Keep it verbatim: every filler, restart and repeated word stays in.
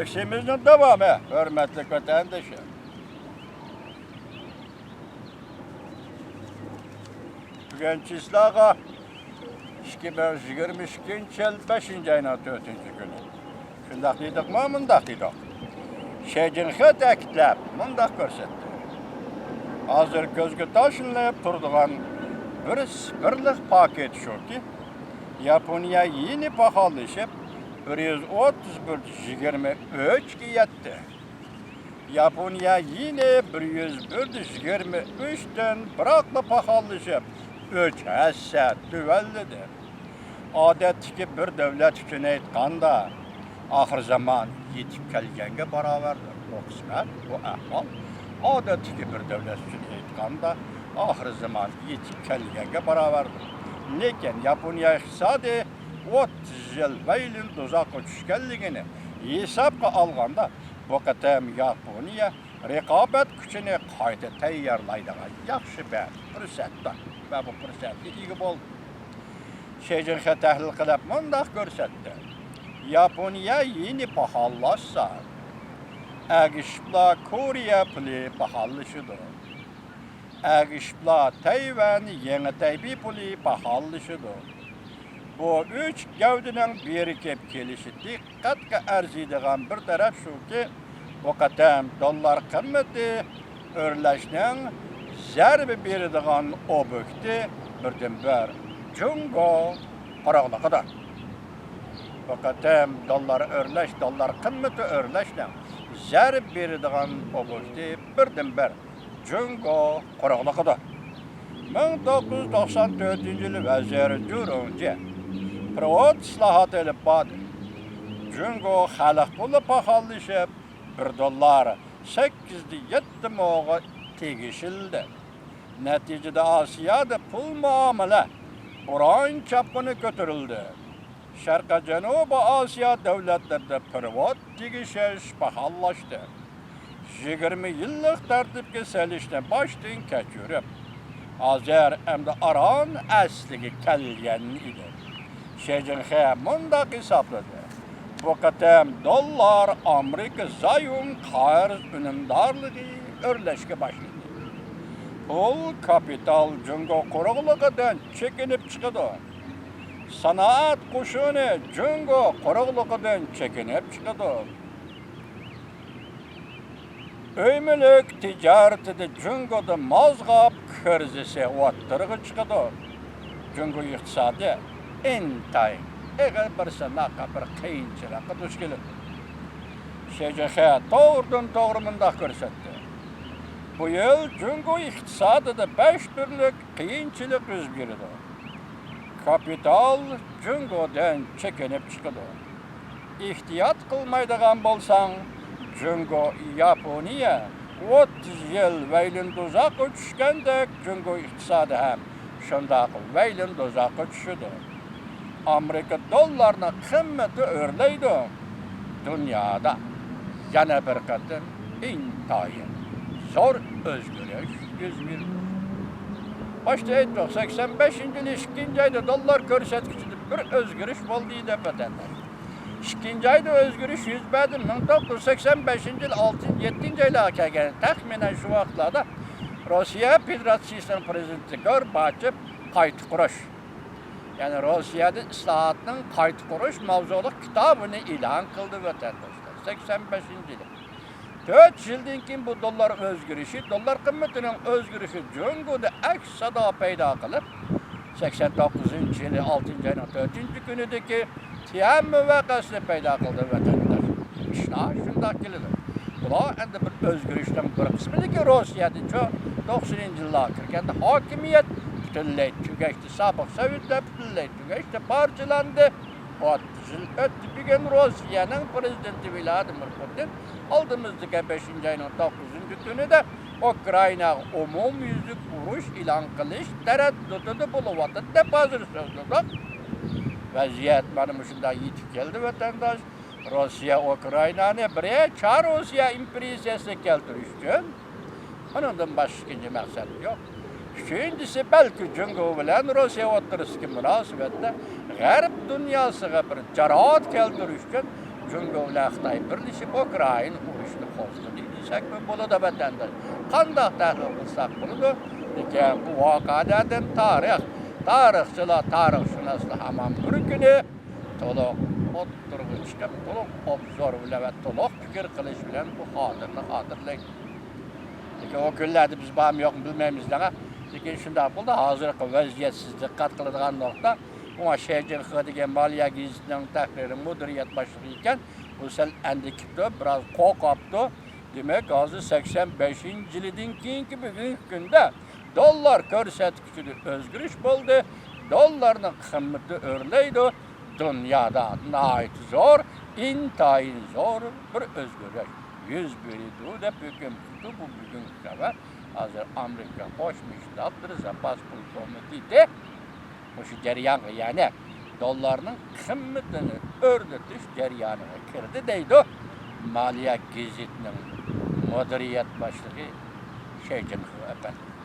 ئىشىمىزنىڭ داۋامى، ھۆرمەتلىك ۋەتەندىشىم. بۈگۈن چىسلاغا ئىككى مىڭ يىگىرمە ئىككىنچى يىل بەشىنچى ئاينىڭ تۆتىنچى كۈنى. شۇنداق دېدۇقمۇ؟ مۇنداق دېدۇق. شى جىنخې تەكىتلەپ مۇنداق كۆرسەتتى. ھازىر كۆزگە تاشلىنىپ تۇرىدىغان بىر سىپىرلىق پاكىت شۇكى، ياپونىيە يېنى پاخاللىشىپ، بىر يۈز ئوتتۇز بىر يىگىرمە ئۈچكە يەتتى. ياپونىيە يېنى بىر يۈز بىر يىگىرمە ئۈچتىن بىراقلا پاخاللىشىپ، ئۈچ ھەسسە تۆۋەنلىدى. ئادەتتىكى بىر دۆلەت ئۈچۈن ئېيتقاندا، ئاخىر زامان يېتىپ كەلگەنگە باراۋەردۇر. بۇ قىسمەت، بۇ ئەھۋال ئادەتتىكى بىر دۆلەت ئۈچۈن ئېيتقاندا، ئاخىر زامان يېتىپ كەلگەنگە باراۋەردۇر. لېكىن ياپونىيە ئىقتىسادى ئوتتۇز يىل ۋەيلىن دوزاخقا چۈشكەنلىكىنى ھېسابقا ئالغاندا، بۇ قېتىم ياپونىيە رىقابەت كۈچىنى قايتا تەييارلايدىغان ياخشى بىر پۇرسەتتۇر ۋە بۇ پۇرسەتكە ئىگە بولدى. شى جىنخې تەھلىل قىلىپ مۇنداق كۆرسەتتى: ياپونىيە يېنى پاخاللاشسا، ئەگىشىپلا كورېيە پۇلى پاخاللىشىدۇ. ئەگىشىپلا تەيۋەن يېڭى تەيپى پۇلى پاخاللىشىدۇ. بۇ ئۈچ گەۋدىنىڭ بىرىكىپ كېلىشى دىققەتكە ئەرزىيدىغان بىر تەرەپ شۇكى، بۇ قېتىم دوللار قىممىتى ئۆرلەشنىڭ زەربە بېرىدىغان ئوبيېكتى بىردىنبىر جۇڭگو قۇرۇقلۇقىدۇر. بۇ قېتىم دوللار ئۆرلەش، دوللار قىممىتى ئۆرلەشنىڭ زەربە بېرىدىغان ئوبيېكتى بىردىنبىر جۇڭگو قۇرۇقلۇقىدۇر. مىڭ توققۇز يۈز توقسان تۆتىنچى يىلى ۋەزىر جۇ رۇڭجى پېرېۋوت ئىسلاھاتى ئېلىپ باردى. جۇڭگو خەلق پۇلى پاخاللىشىپ، بىر دوللار سەككىز دە يەتتە موغا تېگىشىلدى. نەتىجىدە ئاسىيادا پۇل مۇئامىلە بۇران چاپقىنى كۆتۈرۈلدى. شەرقىي جەنۇبىي ئاسىيا دۆلەتلىرىدە پېرېۋوت تېگىشىش پاخاللاشتى. يىگىرمە يىللىق تەرتىپكە سېلىشنى باشتىن كەچۈرۈپ، ھازىر ئەمدى ئاران ئەسلىگە كەلگەن ئىدى. شى جىنخې مۇنداق ھېسابلىدى: بۇ قېتىم دوللار ئامېرىكا زايوم قەرز ئۈنۈمدارلىقى ئۆرلەشكە باشلىدى. پۇل كاپىتال جۇڭگو قۇرۇقلۇقىدىن چېكىنىپ چىقىدۇ. سانائەت قوشۇنى جۇڭگو قۇرۇقلۇقىدىن چېكىنىپ چىقىدۇ. ئۆي مۈلۈك تىجارىتىدە جۇڭگودا مازغاپ كىرىزىسى ئوتتۇرىغا چىقىدۇ. جۇڭگو ئىقتىسادى ئىنتايىن ئېغىر بىر سىناققا، بىر قىيىنچىلىققا دۇچ كېلىدۇ. شى جىنخې توغرىدىن توغرا مۇنداق كۆرسەتتى: بۇ يىل جۇڭگو ئىقتىسادىدا بەش تۈرلۈك قىيىنچىلىق يۈز بېرىدۇ. كاپىتال جۇڭگودىن چېكىنىپ چىقىدۇ. ئېھتىيات قىلمايدىغان بولساڭ، جۇڭگو ياپونىيە ئوتتۇز يىل ۋەيلىن دوزاخقا چۈشكەندەك، جۇڭگو ئىقتىسادى ھەم شۇنداق ۋەيلىن دوزاخقا چۈشىدۇ. ئامېرىكا دوللارنىڭ قىممىتى ئۆرلەيدۇ. دۇنيادا يەنە بىر قېتىم ئىنتايىن زور ئۆزگىرىش يۈز بېرىدۇ. باشتا ئېيتتۇق، سەكسەن بەشىنچى يىلى ئىككىنچى ئايدا دوللار كۆرسەتكۈچىدە بىر ئۆزگىرىش بولدى دەپ ۋەتەنداش. ئىككىنچى ئايدا ئۆزگىرىش يۈز بەردى. مىڭ توققۇز يۈز سەكسەن بەشىنچى يىل ئالتىنچى، يەتتىنچى ئايلارغا كەلگەن، تەخمىنەن شۇ ۋاقىتلاردا روسىيە فېدېراتسىيىسىنىڭ پىرېزىدېنتى گورباچېف قايتا قۇرۇش، يەنى روسىيەدە ئىسلاھاتنىڭ قايتا قۇرۇش ماۋزۇلۇق كىتابىنى ئېلان قىلدى ۋەتەنداشلار. سەكسەن بەشىنچى يىلى. تۆت يىلدىن كېيىن بۇ دوللار ئۆزگىرىشى، دوللار قىممىتىنىڭ ئۆزگىرىشى جۇڭگودا ئەكس سادا پەيدا قىلىپ، سەكسەن توققۇزىنچى يىلى ئالتىنچى ئاينىڭ تۆتىنچى كۈنىدىكى تيەنئەنمېن ۋەقەسىنى پەيدا قىلدى ۋەتەنداش. ئىشلار شۇنداق كېلىدۇ. بۇلار ئەمدى بىر ئۆزگىرىشنىڭ بىر قىسمى، لېكىن روسىيەدىچۇ توقسىنىنچى يىللارغا كىرگەندە ھاكىمىيەت پۈتۈنلەي تۈگەشتى، سابىق سوۋېتلار پۈتۈنلەي تۈگەشتى، پارچىلاندى. ئوتتۇز يىل ئۆتتى. بۈگۈن روسىيەنىڭ پىرېزىدېنتى ۋلادىمىر پۇتىن ئالدىمىزدىكى بەشىنچى ئاينىڭ توققۇزىنچى كۈنىدە ئۇكرائىناغا ئومۇميۈزلۈك ئۇرۇش ئېلان قىلىش تەرەددۇتىدا بولۇۋاتىدۇ دەپ ھازىر سۆزلىدۇق. ۋەزىيەت مانا مۇشۇنداق يېتىپ كەلدى، ۋەتەنداش. روسىيە ئۇكرائىنانى بىرەر چار روسىيە ئىمپېرىيىسىگە كەلتۈرۈش ئۈچۈن، ئۇنىڭدىن باشقا ئىككىنچى مەقسەت يوق. ئۈچىنچىسى، بەلكى جۇڭگو بىلەن روسىيە ئوتتۇرىسىدىكى مۇناسىۋەتتە غەرب دۇنياسىغا بىر جاراھەت كەلتۈرۈش ئۈچۈن جۇڭگو بىلەن خىتاي بىرلىشىپ ئۇكرائىنا ئۇرۇشىنى قوزغىدى دېسەكمۇ بولىدۇ، ۋەتەنداش. قانداق تەھلىل قىلساق بولىدۇ؟ لېكىن بۇ ۋەقەدىن تارىخ، تارىخچىلار، تارىخشۇناسلار ھامان بىر كۈنى تولۇق ئوتتۇرىغا چىقىپ، تولۇق ئوبزور بىلەن ۋە تولۇق پىكىر قىلىش بىلەن بۇ خاتىرىنى خاتىرىلەيدۇ. لېكىن ئۇ كۈنلەردە بىز بارمۇ يوقمۇ بىلمەيمىز دەڭە. لېكىن شۇنداق بولدى، ھازىرقى ۋەزىيەت سىز دىققەت قىلىدىغان نۇقتا، ئۇ شى جىنخې دېگەن مالىيە گېزىتىنىڭ تەھرىرى، مۇدىرىيەت باشلىقى ئىكەن. ئۇ سەل ئەندىكىپتۇ، بىراز قورقۇپتۇ. دېمەك، ھازىر سەكسەن بەشىنچى يىلىدىن كېيىنكى بۈگۈنكى كۈندە دوللار كۆرسەتكۈچىدە ئۆزگىرىش بولدى. دوللارنىڭ قىممىتى ئۆرلەيدۇ. دۇنيادا ناھايىتى زور، ئىنتايىن زور بىر ئۆزگىرىش يۈز بېرىدۇ دەپ ھۆكۈم قىلدى. بۇ بۈگۈنكى خەۋەر. ھازىر ئامېرىكا قوشما شتاتلىرى زاپاس پۇل كومىتېتى مۇشۇ جەريانغا، يەنى دوللارنىڭ قىممىتىنى ئۆرلىتىش جەريانىغا كىردى دەيدۇ مالىيە گېزىتىنىڭ مۇدىرىيەت باشلىقى شى جىنخې ئەپەندى.